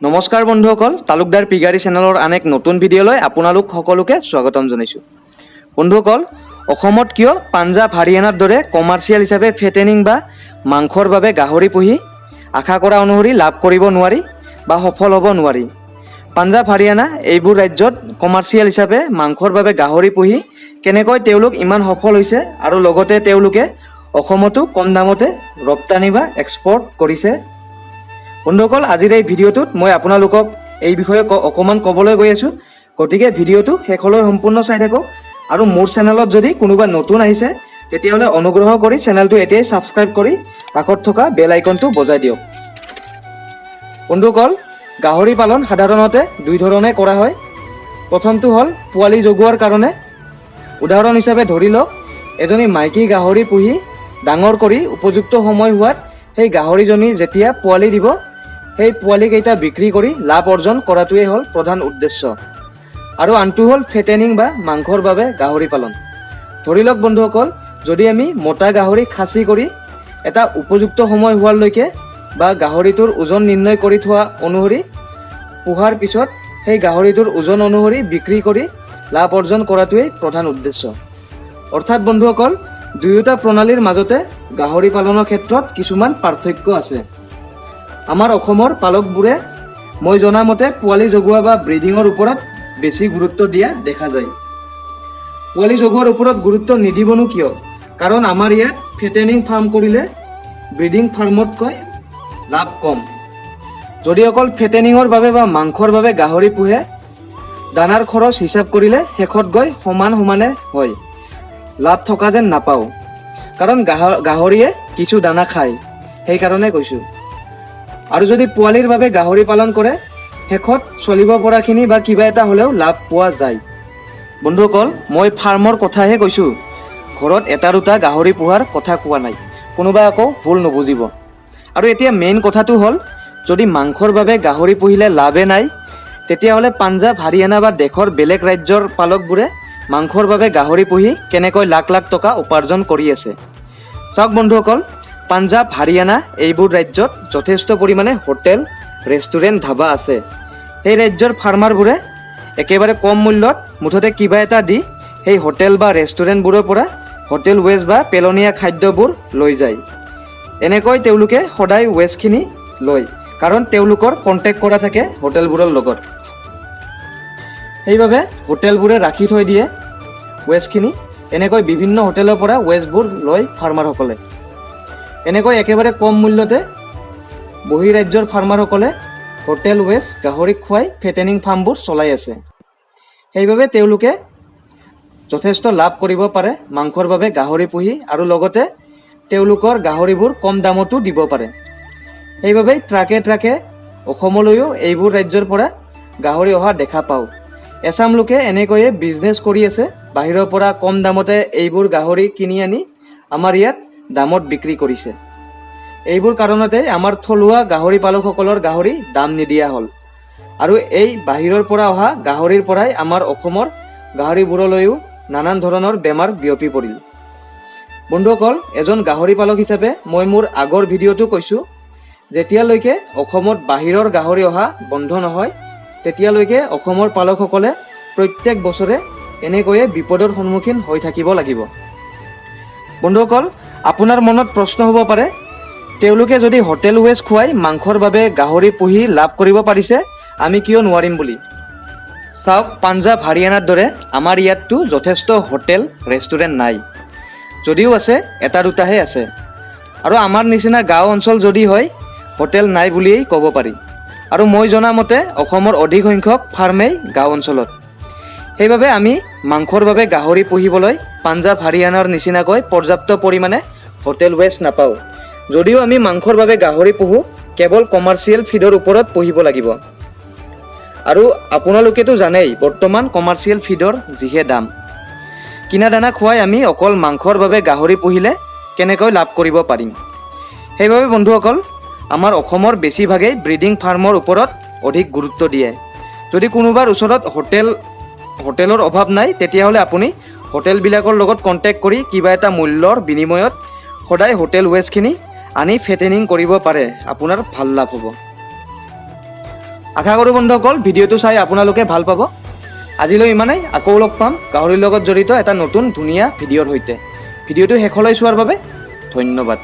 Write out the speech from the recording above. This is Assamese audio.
নমস্কাৰ বন্ধুসকল, তালুকদাৰ পিগাৰী চেনেলৰ আন এক নতুন ভিডিঅ'লৈ আপোনালোক সকলোকে স্বাগতম জনাইছোঁ। বন্ধুসকল, অসমত কিয় পাঞ্জাৱ, হাৰিয়ানাৰ দৰে কমাৰ্চিয়েল হিচাপে ফেটেনিং বা মাংসৰ বাবে গাহৰি পুহি আশা কৰা অনুসৰি লাভ কৰিব নোৱাৰি বা সফল হ'ব নোৱাৰি? পাঞ্জাৱ, হাৰিয়ানা এইবোৰ ৰাজ্যত কমাৰ্চিয়েল হিচাপে মাংসৰ বাবে গাহৰি পুহি কেনেকৈ তেওঁলোক ইমান সফল হৈছে আৰু লগতে তেওঁলোকে অসমতো কম দামতে ৰপ্তানি বা এক্সপৰ্ট কৰিছে? বন্ধুসকল, আজিৰ এই ভিডিঅ'টোত মই আপোনালোকক এই বিষয়ে অকণমান ক'বলৈ গৈ আছোঁ। গতিকে ভিডিঅ'টো শেষলৈ সম্পূৰ্ণ চাই থাকক আৰু মোৰ চেনেলত যদি কোনোবা নতুন আহিছে, তেতিয়াহ'লে অনুগ্ৰহ কৰি চেনেলটো এতিয়াই ছাবস্ক্ৰাইব কৰি কাষত থকা বেল আইকনটো বজাই দিয়ক। বন্ধুসকল, গাহৰি পালন সাধাৰণতে দুই ধৰণে কৰা হয়। প্ৰথমটো হ'ল পোৱালি জগোৱাৰ কাৰণে। উদাহৰণ হিচাপে ধৰি লওক, এজনী মাইকী গাহৰি পুহি ডাঙৰ কৰি উপযুক্ত সময় হোৱাত সেই গাহৰিজনী যেতিয়া পোৱালি দিব, সেই পোৱালিকেইটা বিক্ৰী কৰি লাভ অৰ্জন কৰাটোৱেই হ'ল প্ৰধান উদ্দেশ্য। আৰু আনটো হ'ল ফেটেনিং বা মাংসৰ বাবে গাহৰি পালন। ধৰি লওক বন্ধুসকল, যদি আমি মতা গাহৰি খাচী কৰি এটা উপযুক্ত সময় হোৱালৈকে বা গাহৰিটোৰ ওজন নিৰ্ণয় কৰি থোৱা অনুসৰি পোহাৰ পিছত সেই গাহৰিটোৰ ওজন অনুসৰি বিক্ৰী কৰি লাভ অৰ্জন কৰাটোৱেই প্ৰধান উদ্দেশ্য। অৰ্থাৎ বন্ধুসকল, দুয়োটা প্ৰণালীৰ মাজতে গাহৰি পালনৰ ক্ষেত্ৰত কিছুমান পাৰ্থক্য আছে। আমাৰ অসমৰ পালকবোৰে মই জনামতে পোৱালি জগোৱা বা ব্ৰিডিঙৰ ওপৰত বেছি গুৰুত্ব দিয়া দেখা যায়। পোৱালি জগোৱাৰ ওপৰত গুৰুত্ব নিদিবনো কিয়? কাৰণ আমাৰ ইয়াত ফেটেনিং ফাৰ্ম কৰিলে ব্ৰিডিং ফাৰ্মতকৈ লাভ কম। যদি অকল ফেটেনিঙৰ বাবে বা মাংসৰ বাবে গাহৰি পোহে, দানাৰ খৰচ হিচাপ কৰিলে শেষত গৈ সমান সমানে হয়, লাভ থকা যেন নাপাওঁ। কাৰণ গাহৰিয়ে কিছু দানা খায়, সেইকাৰণে কৈছোঁ। আৰু যদি পোৱালিৰ বাবে গাহৰি পালন কৰে, শেষত চলিব পৰাখিনি বা কিবা এটা হ'লেও লাভ পোৱা যায়। বন্ধুসকল, মই ফাৰ্মৰ কথাহে কৈছোঁ, ঘৰত এটা দুটা গাহৰি পোহাৰ কথা কোৱা নাই। কোনোবাই আকৌ ভুল নুবুজিব। আৰু এতিয়া মেইন কথাটো হ'ল, যদি মাংসৰ বাবে গাহৰি পুহিলে লাভে নাই, তেতিয়াহ'লে পাঞ্জাৱ, হাৰিয়ানা বা দেশৰ বেলেগ ৰাজ্যৰ পালকবোৰে মাংসৰ বাবে গাহৰি পুহি কেনেকৈ লাখ লাখ টকা উপাৰ্জন কৰি আছে? চাওক বন্ধুসকল, পাঞ্জাৱ, হাৰিয়ানা এইবোৰ ৰাজ্যত যথেষ্ট পৰিমাণে হোটেল, ৰেষ্টুৰেণ্ট, ধাবা আছে। সেই ৰাজ্যৰ ফাৰ্মাৰবোৰে একেবাৰে কম মূল্যত মুঠতে কিবা এটা দি সেই হোটেল বা ৰেষ্টুৰেণ্টবোৰৰ পৰা হোটেল ৱেষ্ট বা পেলনীয়া খাদ্যবোৰ লৈ যায়। এনেকৈ তেওঁলোকে সদায় ৱেষ্টখিনি লয়, কাৰণ তেওঁলোকৰ কণ্টেক্ট কৰা থাকে হোটেলবোৰৰ লগত। সেইবাবে হোটেলবোৰে ৰাখি থৈ দিয়ে ৱেষ্টখিনি। এনেকৈ বিভিন্ন হোটেলৰ পৰা ৱেষ্টবোৰ লয় ফাৰ্মাৰসকলে। এনেকৈ একেবাৰে কম মূল্যতে বহিৰাজ্যৰ ফাৰ্মাৰসকলে হোটেল ৱেষ্ট গাহৰিক খুৱাই ফেটেনিং ফাৰ্মবোৰ চলাই আছে। সেইবাবে তেওঁলোকে যথেষ্ট লাভ কৰিব পাৰে মাংসৰ বাবে গাহৰি পুহি আৰু লগতে তেওঁলোকৰ গাহৰিবোৰ কম দামতো দিব পাৰে। সেইবাবেই ট্ৰাকে ট্ৰাকে অসমলৈও এইবোৰ ৰাজ্যৰ পৰা গাহৰি অহা দেখা পাওঁ। এচাম লোকে এনেকৈয়ে বিজনেছ কৰি আছে। বাহিৰৰ পৰা কম দামতে এইবোৰ গাহৰি কিনি আনি আমাৰ ইয়াত দামত বিক্ৰী কৰিছে। এইবোৰ কাৰণতে আমাৰ থলুৱা গাহৰি পালকসকলৰ গাহৰি দাম নিদিয়া হ'ল আৰু এই বাহিৰৰ পৰা অহা গাহৰিৰ পৰাই আমাৰ অসমৰ গাহৰিবোৰলৈও নানান ধৰণৰ বেমাৰ বিয়পি পৰিল। বন্ধুসকল, এজন গাহৰি পালক হিচাপে মই মোৰ আগৰ ভিডিঅ'টো কৈছোঁ, যেতিয়ালৈকে অসমত বাহিৰৰ গাহৰি অহা বন্ধ নহয়, তেতিয়ালৈকে অসমৰ পালকসকলে প্ৰত্যেক বছৰে এনেকৈয়ে বিপদৰ সন্মুখীন হৈ থাকিব লাগিব। বন্ধুসকল, আপোনাৰ মনত প্ৰশ্ন হ'ব পাৰে, তেওঁলোকে যদি হোটেল ৱেষ্ট খুৱাই মাংসৰ বাবে গাহৰি পুহি লাভ কৰিব পাৰিছে, আমি কিয় নোৱাৰিম বুলি। চাওক, পাঞ্জাৱ, হাৰিয়ানাৰ দৰে আমাৰ ইয়াততো যথেষ্ট হোটেল, ৰেষ্টুৰেণ্ট নাই। যদিও আছে, এটা দুটাহে আছে। আৰু আমাৰ নিচিনা গাঁও অঞ্চল যদি হয়, হোটেল নাই বুলিয়েই ক'ব পাৰি। আৰু মই জনা মতে অসমৰ অধিক সংখ্যক ফাৰ্মেই গাঁও অঞ্চলত। সেইবাবে আমি মাংসৰ বাবে গাহৰি পুহিবলৈ পাঞ্জাৱ, হাৰিয়ানাৰ নিচিনাকৈ পৰ্যাপ্ত পৰিমাণে হোটেল ৱেষ্ট নাপাওঁ। যদিও আমি মাংসৰ বাবে গাহৰি পুহোঁ, কেৱল কমাৰ্চিয়েল ফিডৰ ওপৰত পুহিব লাগিব। আৰু আপোনালোকেতো জানেই, বৰ্তমান কমাৰ্চিয়েল ফিডৰ যিহে দাম, কিনা দানা খুৱাই আমি অকল মাংসৰ বাবে গাহৰি পুহিলে কেনেকৈ লাভ কৰিব পাৰিম? সেইবাবে বন্ধুসকল, আমাৰ অসমৰ বেছিভাগেই ব্ৰিডিং ফাৰ্মৰ ওপৰত অধিক গুৰুত্ব দিয়ে। যদি কোনোবাৰ ওচৰত হোটেলৰ অভাৱ নাই, তেতিয়াহ'লে আপুনি হোটেলবিলাকৰ লগত কণ্টেক্ট কৰি কিবা এটা মূল্যৰ বিনিময়ত সদায় হোটেল ৱেষ্টখিনি আনি ফেটেনিং কৰিব পাৰে। আপোনাৰ ভাল লাভ হ'ব। আশা কৰোঁ বন্ধুসকল, ভিডিঅ'টো চাই আপোনালোকে ভাল পাব। আজিলৈ ইমানেই। আকৌ লগ পাম গাহৰিৰ লগত জড়িত এটা নতুন ধুনীয়া ভিডিঅ'ৰ সৈতে। ভিডিঅ'টো শেষলৈ চোৱাৰ বাবে ধন্যবাদ।